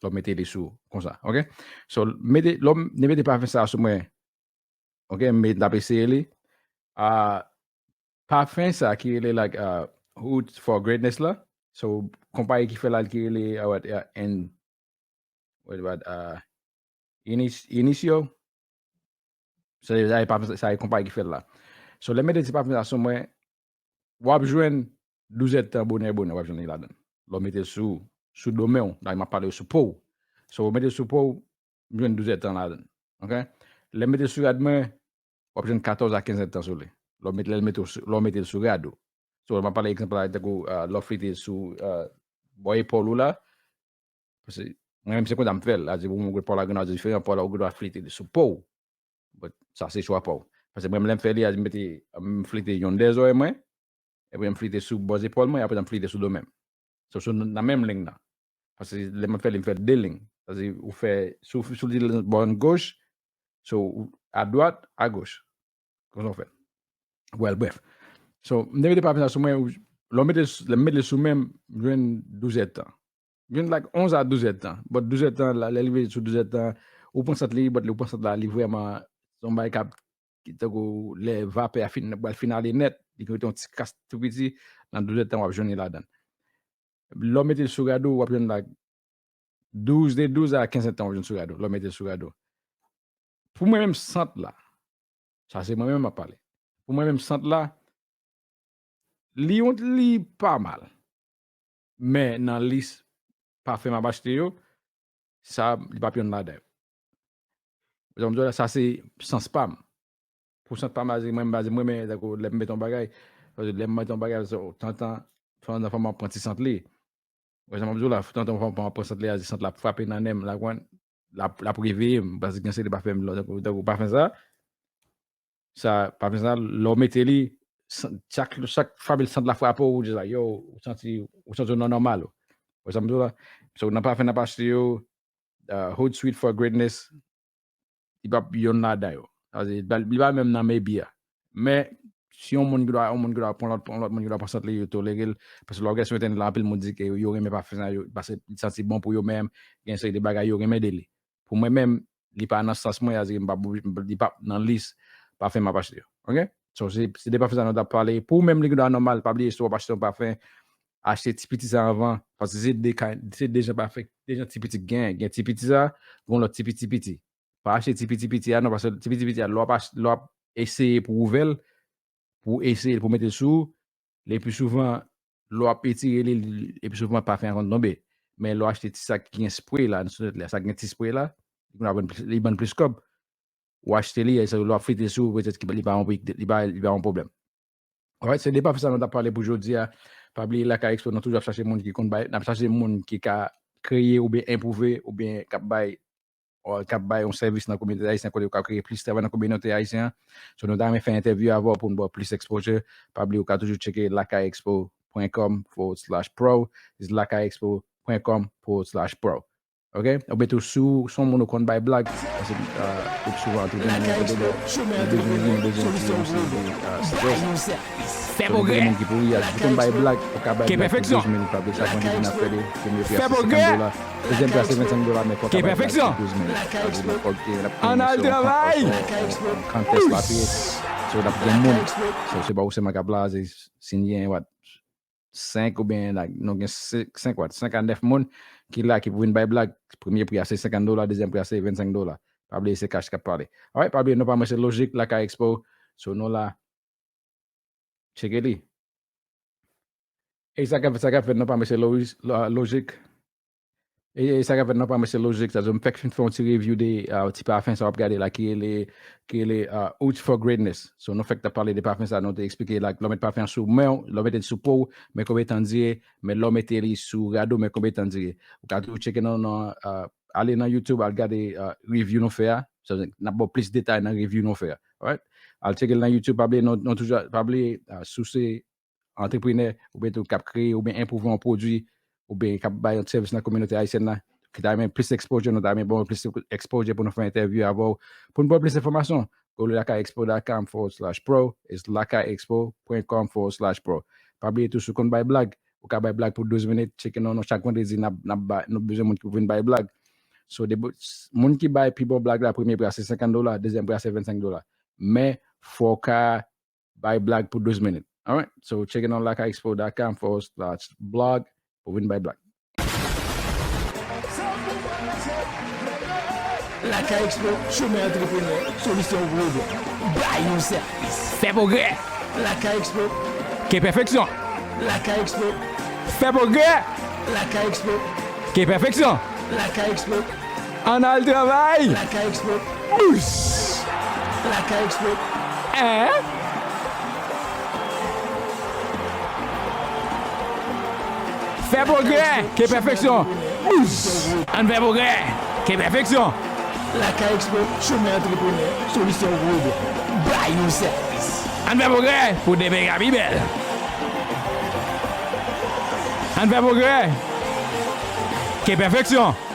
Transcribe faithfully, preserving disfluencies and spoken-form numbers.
Lè w mete li sou konsa, ok? So, mete, lè w mete pafen sa sou mwen, ok, m ap eseye li. Ah, pafen sa ki rele like uh, Hood for Greatness la. So, konpayi ki fè la ki rele uh, what, uh, and what about uh, Inis, Inisio? Sa e pafen sa e konpayi ki fè la. So, lè mete ti pafen sa sou mwen, w ap jwenn douz èdtan bonè bonè, w ap jwenn li ladan. Lè w mete l sou sou do men w, la m ap pale sou po w. So, w mete l sou po w, m jwenn douz èdtan ladan. Ok? Lè m mete l sou rad mwen, w ap jwenn katòz a kenz èdtan sou li. Lè w mete, lè l mete, lè w mete l sou rad ou. So, m ap pale egzanp la, tankou uh, lè w flite sou uh, bò epòl ou la. Paske mwen menm se konsa m fè l. Sa di pou mwen, po la gen diferan, po la ou gen dwa flite li sou po w. But sa se chwa pa w. Paske mwen menm lè m fè li, a di m mete, m flite yon dè zòrèy mwen, epi m flite sou bò zepòl mwen, apre m flite sou do men m. So, so nan menm liy nan. Paske lè m fè li, m fè de liy. Sa di ou fè, sou, sou di bò goch, so, ou, a dwat, a goch. Konsa w fè. Well, bref. So, m te mete pafen sa sou mwen, lè m mete, lè m mete sou men m, m jwenn douz èdtan. M jwenn like onz a douz èdtan. But douz èdtan, la, lè l rive sou douz èdtan, ou pran sant li, but ou pran sant la, li vrèman, se yon bagay k ap, ki tankou lè vapè a fin, pral fin ale nèt, li gen yon ti kras tou piti, nan douz èdtan w ap jwenn li ladan. Lè w mete l sou rad ou, w ap jwenn like douz, de douz a kenz èdtan w ap jwenn sou rad ou, lè w mete l sou rad ou. Pou mwen menm sant la, sa se mwen menm m ap pale. Pou mwen menm sant la, li yon, li pa mal. Men nan lis pafen m ap achte yo, sa, li p ap yonn ladan yo. Sa se sans pa m. Pou sant pa m, mwen, mwen, mwen, mwen, lè m met yon bagay, lè m met yon bagay, tantan, tantan fò m pran ti sant li. Wè sa m ap di w la, tantan fò m pran sant li, a di sant la ap frape nan nen m, la konprann, l ap, l ap reveye m, paske gen seri de pafen m, tankou, tankou pafen sa, sa, pafen sa, lè w mete li, chak, chak fwa sant la frape w, ou di sa, yo, ou santi, ou santi w nan nòmal ou. Wè sa m di w la? So, nan pafen n ap achte yo, uh, Hood Sweet for Greatness, li p ap yonn ladan yo. Sa vle di, li pa menm nan maybe a. Men, si yon moun ki dwa, yon moun ki dwa pran lòt, pran lòt moun ki dwa pran sant li, yo tolere l. Paske lè w gade sou entènèt la, anpil moun di ke yo renmen pafen sa, yo, paske li santi bon pou yo menm, gen seri de bagay yo renmen de li. Pou mwen menm, li pa nan sans mwen, sa vle di m p ap, li p ap nan lis pafen m ap achte yo. Ok? So, se, se de pafen sa nou t ap pale. Pou ou menm, li gen dwa nòmal, pa bliye, si w ap achte yon pafen, achte ti piti sa anvan, paske se de, se de jan pafen, de jan ti piti gen, gen ti piti sa, gen lòt ti piti piti. Pa achte ti piti piti a non, paske ti piti piti a, lè w ap, lè w ap eseye pou w ouvè l, pou w eseye l, pou w mete l sou, le pli souvan, lè w ap etire li, le pli souvan pafen an konn tonbe. Men lè w achte ti sa ki gen spray la, sou nèt la, sa ki gen ti spray la, li konn ap vann plis, li vann plis kòb. Ou achte li, lè w ap flite sou, petèt li pa yon, li pa, li pa yon pwoblèm. Alright, se de pafen sa nou t ap pale pou jodi a. Pa bliye, Lakay Expo, nou toujou ap chache moun ki konn bay, n ap chache moun ki ka kreye oubyen enpwouve, oubyen k ap bay, k ap bay yon sèvis nan kominote ayisyen, kote yo ka kreye plis travay nan kominote ayisyen an. So, nou ta renmen fè entèvyou avè w pou n ba w plis exposure. Pa bliye, ou ka toujou tcheke lakay expo point com forward slash pro. It's lakay expo point com forward slash pro. Ok? Oubyen tou, si w se yon moun ou konn bay blag, paske, uh, le pli souvan, tout moun yo kote lè, yo bezwen ri, yo bezwen retire yon seri de, uh, stress. Fè pwogrè. Gen moun ki pou ri, si w konn bay blag, ou ka bay blag pou douz minit, pa bliye, chak vandredi n ap fè de, premye pri a se senkant dola, dezyèm pri a se vennsenk dola, men fò w ka bay blag pou douz minit. Sa vle di, fò w gen, n ap gen yon contest la, so, n ap gen moun. So, se pa ou sèlman k ap la, se, si n gen, what, senk oubyen, like, nou gen senk, what, senk a nèf moun ki la, ki pou vin bay blag. Premye pri a se senkant dola, dezyèm pri a se vennsenk dola. Pa bliye, se cash k ap pale. Alright, pa bliye, non pa mwen se Lojik, Lakay Expo. So, nou la. Tcheke li. E sa k ap, sa k ap fèt, non pa mwen se Lois, Lo-, Lojik. E, e sa k ap fèt, non pa mwen se Lojik. Sa di, m fèk fin fè yon ti review de, uh, ti pafen sa w ap gade la, ki rele, ki rele, uh, Ooch for Greatness. So, nou fèk t ap pale de pafen sa, nou te eksplike la, lè w met pafen an sou men w, lè w mete l sou po w, men konbyen tan l dire, men lè w mete li sou rad ou, men konbyen tan l dire. Ou ka toujou tcheke nan, nan, uh, ale nan YouTube, al gade, uh, review nou fè a. So, n ap ba w plis detay nan review nou fè a. Alright? Al tcheke l nan YouTube, pa bliye, nou, nou toujou, pa bliye, uh, si w se antreprenè, oubyen tou k ap kreye, oubyen enpwouve yon pwodui, oubyen k ap bay yon sèvis nan kominote ayisyèn nan, ki ta renmen plis exposure, nou ta renmen ba w plis exposure pou nou fè entèvyou avè w. Pou n ba w plis enfòmasyon, go to lakay expo dot com forward slash pro, it's lakay expo point com forward slash pro. Pa bliye tou, si w konn bay blag, Ou ka bay blag pou douz minit, tcheke non, non, chak vandredi n ap, n ap bay, nou bezwen moun ki pou vin bay blag. So, de, moun ki bay pi bon blag la, premye pri a se senkant dola, dezyèm pri a se vennsenk dola. Men, fò w ka bay blag pou douz minit. Alright? So, tcheke non lakayexpo dot com forward slash blog pou vin bay blag. Lakay Expo, chemen antreprenè, solisyon pou pwoblèm. Bay yon sèvis. Fè pwogrè. Lakay Expo. Ke pèfeksyon. Lakay Expo. Fè pwogrè. Lakay Expo. Ke pèfeksyon. Lakay Expo. Ann al travay. Lakay Expo. Bous. Lakay Expo. Hein? Fè pwogrè, ke pèfeksyon. Bous. Ann fè pwogrè, ke pèfeksyon. Lakay Expo, chemen antreprenè, solisyon pou pwoblèm. Bay yon sèvis. Ann fè pwogrè pou demen ka pi bèl. Ann fè pwogrè, ke pèfeksyon.